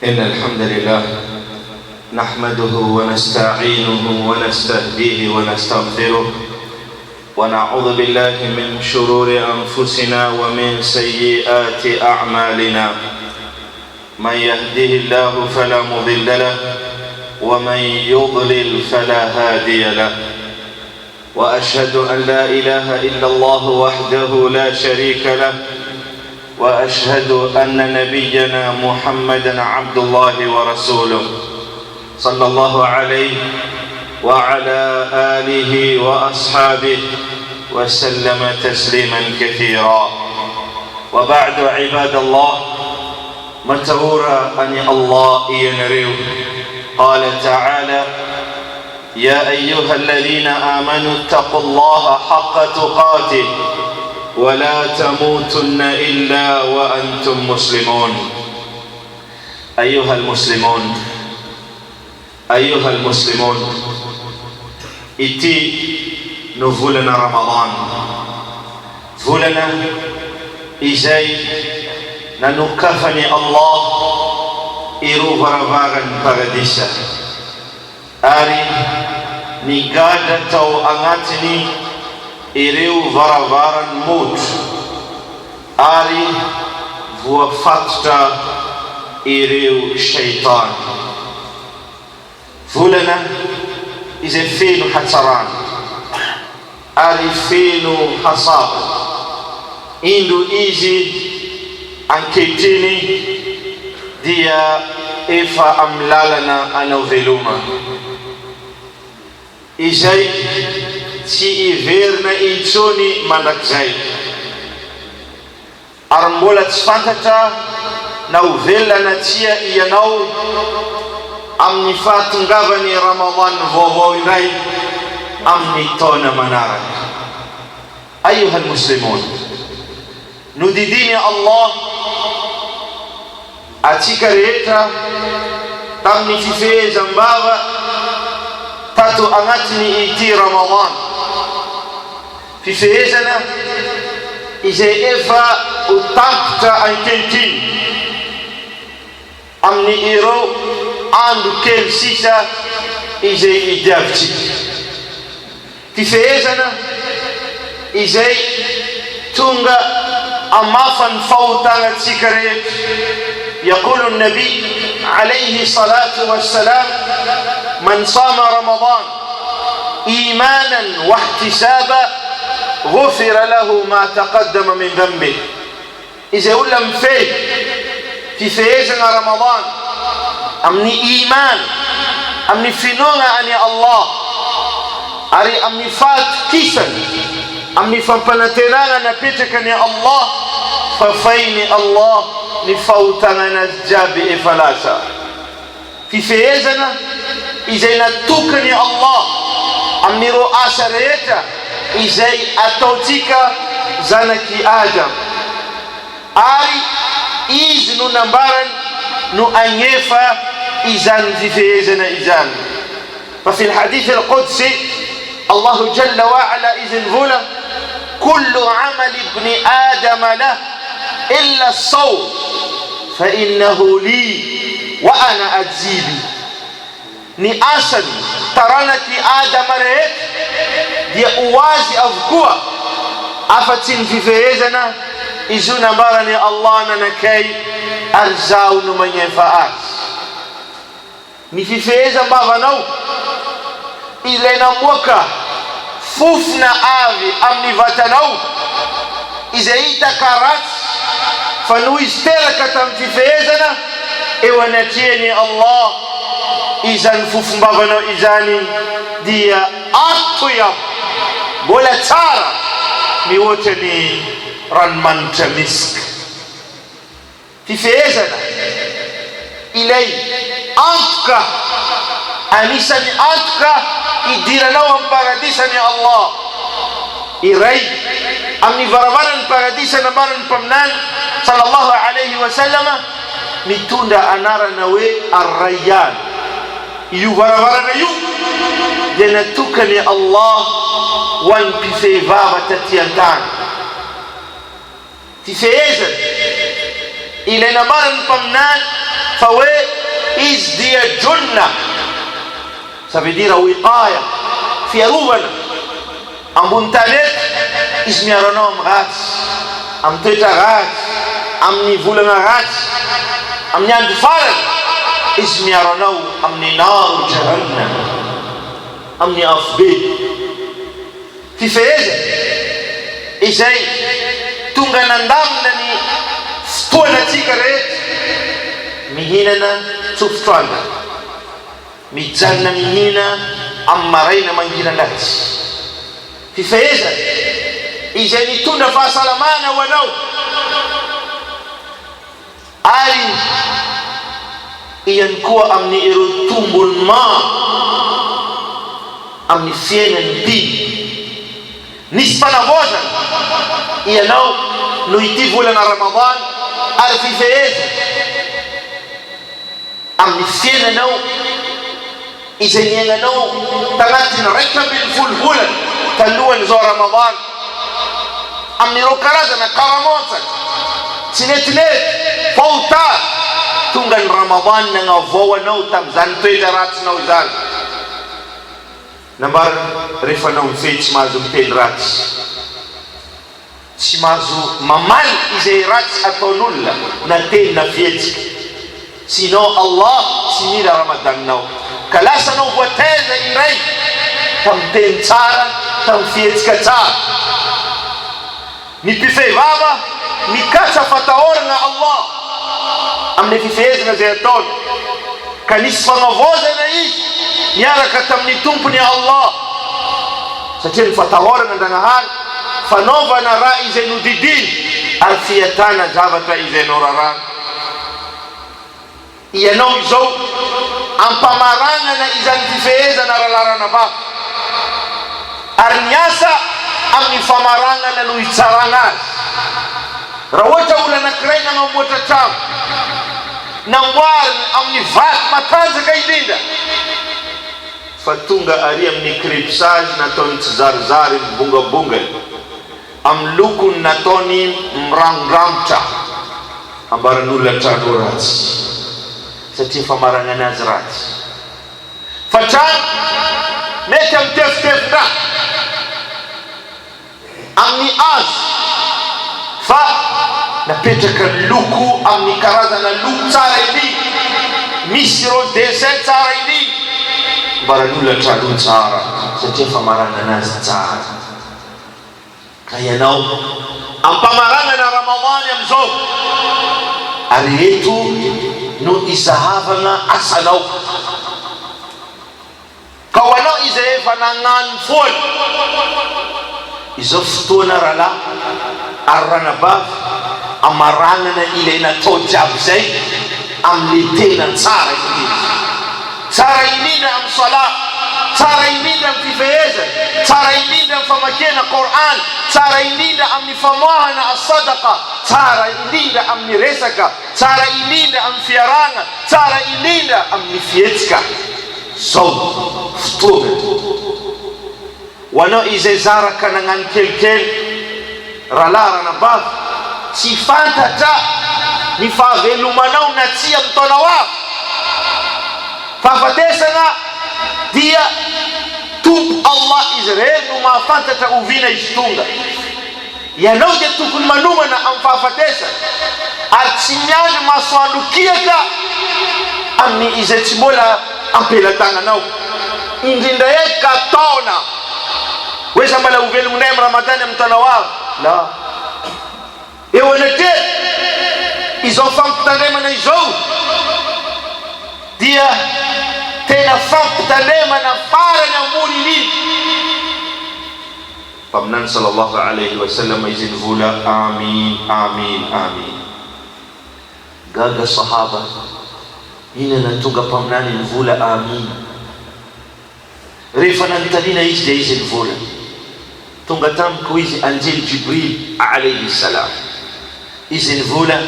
إن الحمد لله نحمده ونستعينه ونستهديه ونستغفره ونعوذ بالله من شرور أنفسنا ومن سيئات أعمالنا من يهده الله فلا مضل له ومن يضلل فلا هادي له واشهد ان لا اله الا الله وحده لا شريك له واشهد ان نبينا محمدا عبد الله ورسوله صلى الله عليه وعلى اله واصحابه وسلم تسليما كثيرا وبعد عباد الله متورا ان الله ينريو قال تعالى يا أيها الذين آمنوا اتقوا الله حق تقاته ولا تموتن إلا وأنتم مسلمون أيها المسلمون أيها المسلمون Ity no volana Ramadan, volana izay nanokafan'i Allah ireo varavaran'ny Paradisa ary nigadra tao agnatiny ireo varavaran'ny motro ary voafatotra ireo Shaytan. Volana izay feno hatsarana ary feno hasavana. Indro izy ankehitriny dia efa amin'ny lalana anao veloma, izay tsy hiverina intsony mandrakizay. Ary mbola tsy fantatra na ho velona na tsia ianao amin'ny fahatongavan'ny Ramadan vaovao indray amin'ny taona manaraka. Ayyuha al-Muslimun, Nodidian'i Allah antsika rehetra tamin'ny fifehezam-bava tato agnatiny ity Ramadan. Fifehezana izay efa ho tapitra ankehitriny amin'ny ireo andro kely sisa izay idiavintsika. Fifehezana izay tonga hamafa ny fahotana antsika rehetra. Yaqulu an-Nabi alayhi salatu wa salam, Man sama Ramadan imanan wa ihtisaba ghufira lahu ma taqaddama min dhanbih. Izay olona mifehy fifehezana Ramadan amin'ny iman, amin'ny finoana an'i Allah, ary amin'ny fahatokisana amin'ny fampanantenana napetrakan'i Allah fa fain'i Allah ny fahotananazy jiaby efa lasa. Fifehezana izay natokan'i Allah amin'ireo asa rehetra izay ataontsika zanak'i Adam, ary Izy no nambarany no agnefa izany fifehezana izany. Fa fil hadith al-qudsi, Allahu jalla wa ala izy nivola, Kullu amal ibni Adama lah illa as-sawm fa innahu li wa ana ajzi bih. Ny asan'ny taranak'i Adama rehetra dia ho azy avokoa afa-tsy ny fifehezana izy io nambaran'i Allah nanakay ary Izaho no magnefa azy. Ny fifehezam-bavanao, ilay namoaka fofona avy amin'ny vatanao, izay hita ka ratsy, fa noho izy teraka tamin'ny fifehezana eo anatrehan'i Allah, izany fofom-bavanao izany dia atyab, mbola tsara mihoatra ny ranomanitra misk. Fifehezana ilay antoka, anisan'ny antoka hidiranao amin'ny paradisan'i Allah. Iray amin'ny varavaran'ny paradisa nambaran'ny Mpaminany sallallahu alaihi wa sallam mitondra anarana hoe Ar-Rayyan. Io varavarana io dia natokan'i Allah ho an'ny mpifehy vava taty an-tany. Fifehezana, ilay nambaran'ny Mpaminany Fa hoe izy dia junna, ça veut dire wiqaya, fiarovana, ambony tany eto, izy miaro anao amin'ny ratsy, amin'ny toetra ratsy, amin'ny volana ratsy, amin'ny andro farany, izy miaro anao amin'ny naro jahannam, amin'ny afobe. Fifehezana izay tonga nandamina ny fotoanantsika rehetra, mihinana tsofotr'andra, mijanona mihina amin'ny maraina mangiran-dratsy. Fifehezana izay nitondra fahasalamana ho anao. Ary ihany koa amin'ny ireo tombony maro amin'ny fiainan'ny mpino. Nisy fanavaozana ianao noho ity volana Ramadan ary fifehezana amin'ny fiainanao izay niainanao tanatin'ny 11 volana talohan'izao Ramadan, amin'ireo karazana karamontsaka tsy netinety, fahotana, tonga ny Ramadan nagnavao anao tamin'izany toetra ratsinao izany. Nambarany rehefa anao mifehy tsy mahazo miteny ratsy. Tsy mahazo mamaly izay ratsy ataon'olona na teny na fihetsika. Sinon Allah tsy mila Ramadan-nao. Ka lasa anao voataiza indray tamin'ny teny tsara, tamin'ny fihetsika tsara. Ny mpifehy vava mikatsa fatahorana Allah amin'ny fifehezana izay ataony. Ka nisy fanavaozana izy niaraka tamin'ny Tompony Allah. Satria ny fatahorana Andragnahary Fanaovana raha izay nodidiny ary fiatana zavatra izay norarany. Ianao izao ampamaranana izany fifehezana ara-laranavavy ary ny asa amin'ny famaranana no hitsarana azy. Raha ohatra olona anankiray nanamboatra trano, namboariny amin'ny vato matanjaka indrindra, Fa tonga ary amin'ny crépissage nataony tsizarizary mibongabongany, amin'ny lokony nataony mirangondrangotra, ambaran'olona trano ratsy, satria famaragnana azy ratsy. Fa trano mety amin'ny tefotefon-draha. Amin'ny hazo fa napetraka ny loko amin'ny karazana loko tsara indrindra, misy ireo dessin tsara indrindra, ambaran'ny olona trano tsara satria famaranana azy tsara. Ka ianao ampamaranana Ramadany amin'izao ary eto no izahavana asanao. Ka ho anao izay efa nagnano foana izao fotoana rahalahy ary ranabavy amaranana ilay natao jiaby izay amle tena tsara indrindra. Tsara indrindra am salah, tsara indrindra am fifehezana, tsara indrindra am famakiana Qoran, tsara indrindra amin'ny famoahana as-sadaqa, tsara indrindra amin'ny resaka, tsara indrindra amin'ny fiarahagna, tsara indrindra amin'ny fihetsika. Zao fotoagna ho anao izay zara ka nagnano kelikely rahalahy ranabavy tsy fantatra ny fahavelomanao na tsia amin'ny taona ho avy. Fahafatesana dia Tompo Allah izy irery no mahafantatra oviana izy tonga. Ianao dia tokony manomana amin'ny fahafatesana ary tsy miandry masoandro kiaka amin'ny izay tsy mbola am-pelatananao, indrindra eto ka taona hoe za mbala ho velogno indray amin'ny Ramadany amin'ny taona ho avy, la. Eo anatrehan izao fampitandremana izao dia tena fampitandremana farany ambony indrindra. Mpaminany sallallahu alaihi wa sallam izy nivola Amin Amin Amin. Gaga sahaba, inona nahatonga Mpaminany nivola Amin? Rehefa nanontaniana izy dia izy nivola, Tonga tamiko izy Anjely Jibril alaihi salam. Izy nivola,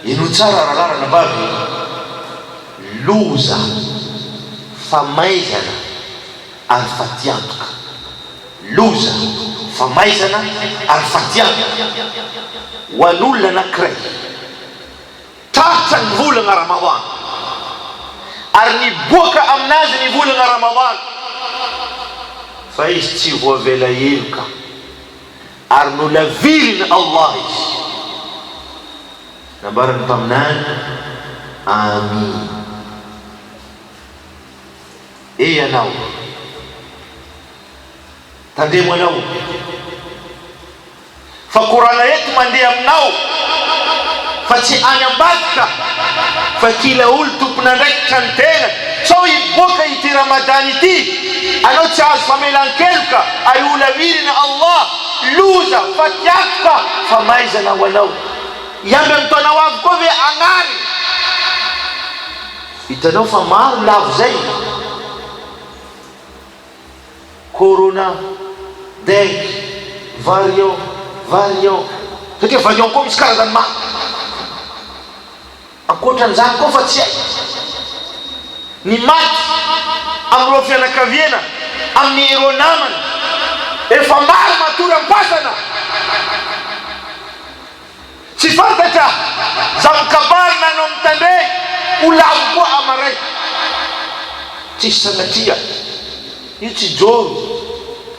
Henoy tsara rahalahy ranabavy, loza, famaizana ary fatiantoka. Loza, famaizana ary fatiantoka ho an'olona anankiray. Sarotra ny volana Ramadan ary niboaka aminazy ny volana Ramadan fa izy tsy voavela heloka ary nolavirin' Allah izy. Nambaran'ny Mpaminany, Amin. E ianao! Tandremo anao! Fa korana eto mandeha aminao fa tsy any ambadika fa kila olo tompon'andraikitra ny tena sao hiboaka ity Ramadan ity anao tsy ahazo famelan-keloka ary ho lavirina Allah loza fatiantoka famaizana ho anao hiamby amin'ny taona ho avy koa ve agnariny hitanao fa maro lavo zay. Corona, dengue, variant, variant, satria variant koa misy karazany maro. Ankoatran'izany koa fa tsy hay. Ny maty amin'ireo fianakaviana, amin'ireo namana, efa maro matory am-pasana. Tsy fantatra za mikabary na anao mitandregny ho lavo koa amaray. Tsisy sanatria io tsy joro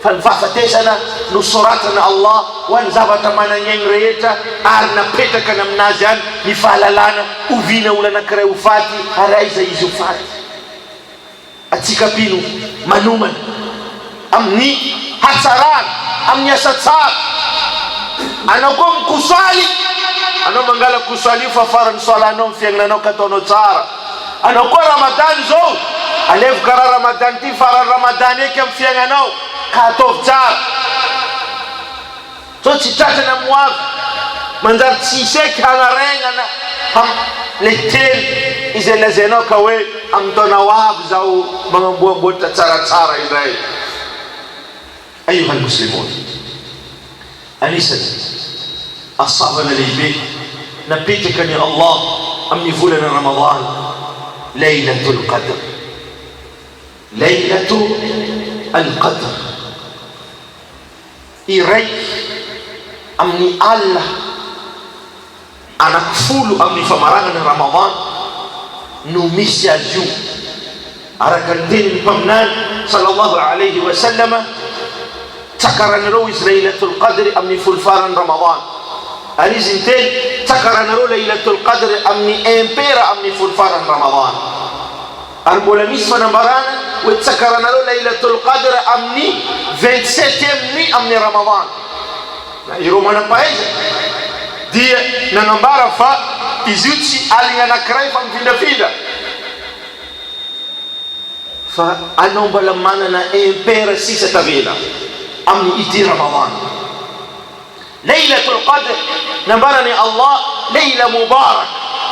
fa ny fahafatesana no soratana Allah ho an'ny zavatra managnaigny rehetra ary napetrakany aminazy any ny fahalalana oviana olo anakiray ho faty ary aiza izy ho faty. Antsika mpino manomana amin'ny hatsarana, amin'ny asa tsara. Anao koa mikosaly, anao mangala kosaly io fa faran'ny soalanao amin'ny fiaignananao ka ataonao tsara. Anao koa Ramadan izao, alevo karaha Ramadan ity faran'ny Ramadan eky amin'ny fiaignanao ka ataovy tsara. Sao tsy tratrany am ho avy. Manjary tsy hisy eky hanaregnana am le teny izay lazainao ka hoe am taona ho avy zaho magnamboamboatra tsaratsara indray. Ayyuhal muslimun. Anisany asavana lehibe napetraka ny Allah amin'ny volana Ramadan, Laylatul Qadr. Laylatul Qadr. Iray amin'ny alina anankifolo amin'ny famaranana Ramadan no misy azy io, araka ny tenin'ny Mpaminany sallallahu alaihi wa sallam, Tsakaranareo izy Laylatul Qadr amin'ny folo faran'ny Ramadan. Ary izy niteny, Tsakaranareo Laylatul Qadr amin'ny impera amin'ny folo faran'ny Ramadan. Ary mbola misy fanambarana hoe tsakaranareo Laylatul Qadr amin'ny vingt-septième nuit amin'ny Ramadan. Na ireo manam-pahaizana dia nanambara fa izy io tsy aligna anankiray fa mifindrafindra. Fa anao mbola manana impair sisa tavela amin'ny ity Ramadan. Laylatul Qadr, nambaran'i Allah, Layla Mubarak,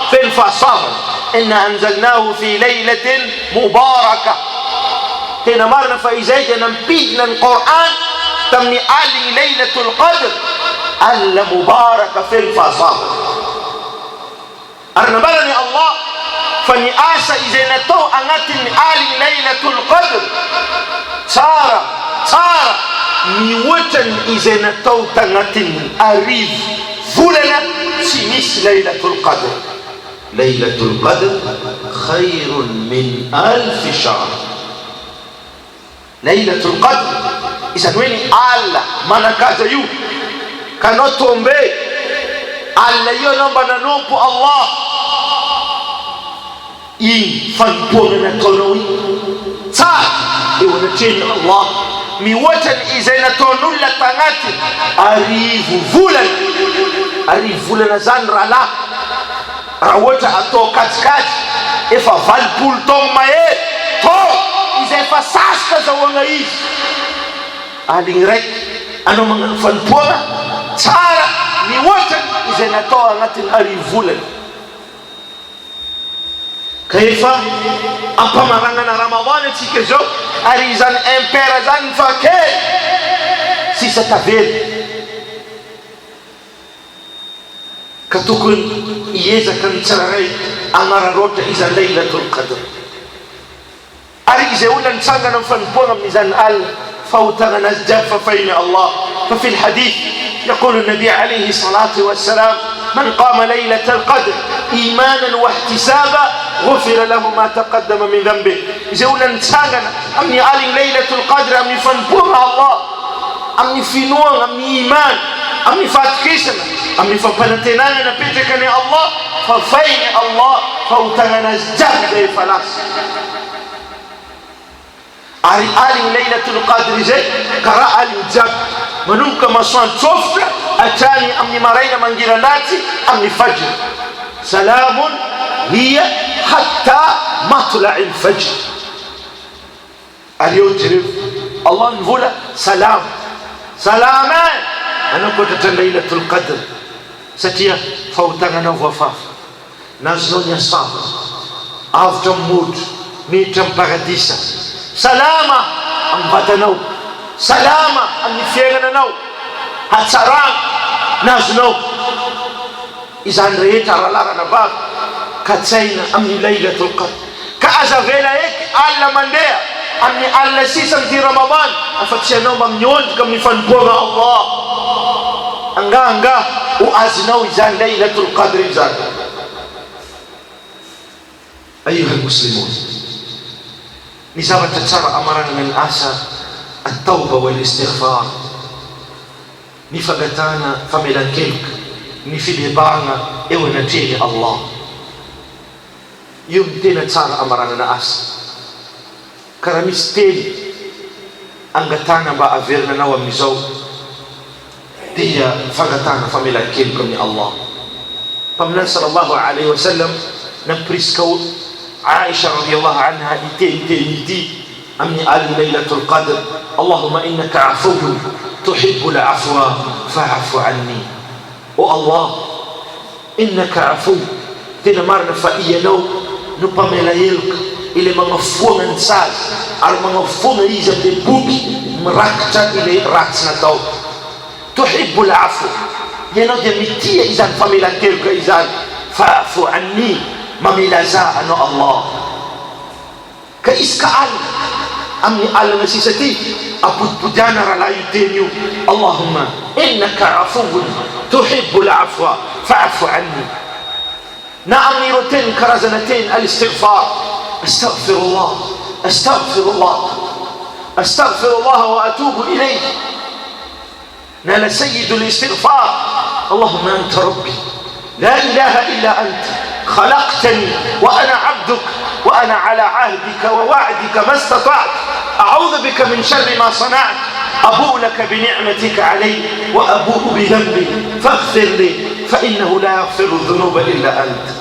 feno fahasoavana, Inna anzalnahu fi laylatin mubarakah. Tena marina fa izay dia nampidina ny Qoran tamin'ny alin'ny Laylatul Qadr, alina mubaraka feno fahasoavana. Ary nambaran'i Allah fa ny asa izay natao agnatin'ny alin'ny Laylatul Qadr tsara tsara mihoatra ny izay natao tagnatin'ny arivo volana tsy misy Laylatul Qadr. Laylatul Qadr khayrun min alfi shahr. Laylatul Qadr, izany hoe ny alina manan-kaja io, ka anao tomber alina io anao mba nanompo Allah, iny fanompoana nataonao iny tsara eo anatrehan'i Allah mihoatra ny izay nataon'olona tagnaty arivo volana, arivo volana zany rahalahy. Raha ohatra atao kajikajy efa 80 taogno mahery tô izay efa sasitra azahoagna izy aligny raiky anao magnano fanompoagna tsara mihoatra izay natao agnatin'ny arivo volana ka efa ampamaragnana ramadan antsika izao ary izany impair zany fa kely sisa tavela. Ka tokony hiezaka ny tsirairay hanararaotra izany Laylatul Qadr. Ary izay olona nitsangana amin'ny fanompoana amin'izany alina, fahotana anazy jiaby fafain'i Allah. Fa fil hadith, yaqulu an-Nabi alayhi salatu wa salam, Man qama laylatal qadr imanan wa ihtisaba ghufira lahu ma taqaddama min dhanbih. Izay olona nitsangana amin'ny alin'ny Laylatul Qadr amin'ny fanompoana Allah, amin'ny finoana, amin'ny iman, amin'ny fahatokisana, amin'ny fampanantenana napetraka an'i Allah fa vainy Allah fahotana azy jiaby izay efa lasa. Ary aligny Laylatul Qadr izay karaha aligny jiaby, manomboka masoandro tsofotra hatrany amin'ny maraina mangiran-dratsy amin'ny Fajr. Salamun hiya hatta matla'il fajr. Ary eo jereo, Allah nivola salam, salama e! Anao koa tratran'ny Laylatul Qadr satria fahotananao voafafa. Nazonao ny asava, avotra amin'ny motro, miditra amin'ny paradisa. Salama amin'ny vatanao, salama amin'ny fiainananao, hatsarana nazonao. Izany rehetra rahalahy ranabavy katsaina amin'ny Laylatul Qadr. Ka aza avela eky alina mandeha amin'ny alina sisa amin'ity Ramadan afa-tsy ianao mba miondrika amin'ny fanompoana Allah. Angaha angaha ho azonao izany Laylatul Qadr izany. Ayyuhal Muslimun, ny zavatra tsara amaranana ny asa, At-tawba wal istighfar. Ny fangatahana famelan-keloka, ny fibebahana eo anatrehan'i Allah. Io no tena tsara amaranana asa. Ka raha misy teny angatahana mba averina anao amin'izao dia fangatahana famelan-keloka amin'i Allah. Mpaminany sallallahu alaihi wa sallam nampirisika Aisha radiyallahu anha hiteny teny ity amin'ny alin'ny Laylatul Qadr, Allahumma innaka afuwwun tuhibbul afwa fa'fu anni. O Allah, innaka afuw, tena marina fa Ianao no Mpamela heloka, Ilay magnafoana ny sazy, ary magnafoana izy amin'ilay boky mirakitra ilay ratsy natao. Tuhibbul afw, Ianao dia mitia izany famelan-keloka izany, fa'fu anni, mamela za Anao Allah. Ka isaka alina, amin'ny alina sisa ity, abodibodiana rahalahy io teny io, Allahumma innaka afuwwun tuhibbul afwa fa'fu anni. Na amin'ireo teny karazana teny al-istighfar, astaghfirullah, astaghfirullah, astaghfirullah wa atubu ilayh. Na sayyidul istighfar, Allahumma anta rabbi, la ilaha illa anta, khalaqtani wa ana 'abduk wa ana 'ala 'ahdika wa wa'dika ma istata'tu, a'udhu bika min sharri ma sana'tu, abu'u laka bi ni'matika 'alayya wa abu'u bi dhanbi, faghfir li, fa innahu la yaghfiru dhunuba illa anta.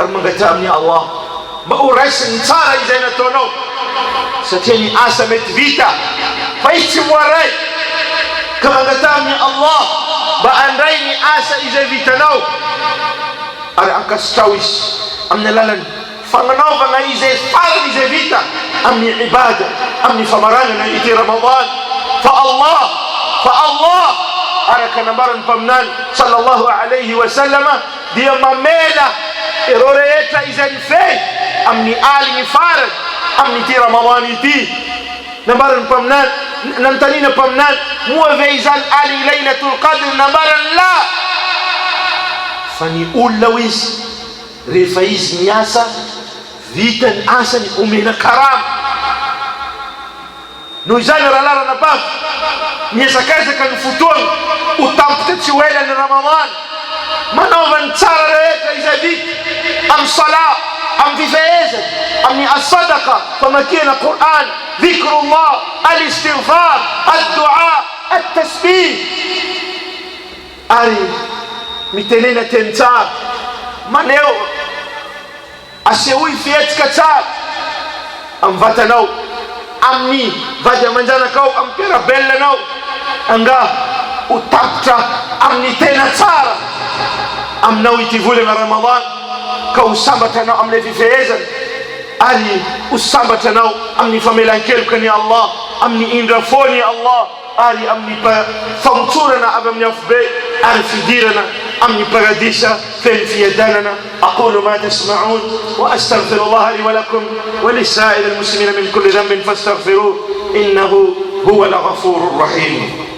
Ary mangataha amin'i Allah mba ho raisiny tsara izay nataonao satria ny asa mety vita fa izy tsy voaray ka mangataha amin'i Allah mba handray ny asa izay vitanao ary ankasitraho izy amin'ny alalan'ny fagnanaovana izay farany izay vita amin'ny ibada amin'ny famaranana ity Ramadan fa Allah fa Allah araka nambaran'ny Mpaminany sallallahu alayhi wa sallama dia mamela ireo rehetra izay mifehy amin'ny aligny farany amin'ity Ramadan ity. Nambaran'ny Mpaminany, nanontaniana Mpaminany, moa ve izany aligny Laylatul Qadr? Nambarany, la! Fa ny olona hoy izy, rehefa izy miasa, vita ny asany, omena karama. Noho izany rahalahy ranabavy, mihezakazaka ny fotoana, ho tampitra tsy ho ela ny Ramadan. Manaova ny tsara rehetra izay vita, amin'ny Salah, amin'ny fifehezana, amin'ny as-sadaqa, famakiana Qur'an, dhikrullah, al-istighfar, ad-du'a, at-tasbih, ary mitenena teny tsara, maneho. Asehoy fihetsika tsara amin'ny vatanao, amin'ny vady aman-janakao, amin'ny mpiara-belona anao. Angaha ho tapitra amin'ny tena tsara aminao ity volana Ramadan ka ho sambatra anao amin'ilay fifehezana ary ho sambatra anao amin'ny famelan-keloka an'i Allah, amin'ny indra-fon'i Allah. ary amin'ny famotsorana avy amin'ny afobe ary fidirana amin'ny paradisa feno fiadanana. Aqulu ma tasma'un wa astaghfirullaha li wa lakum wa lisa'iril muslimina min kulli dhanbin fastaghfiruh innahu huwal ghafurur rahim.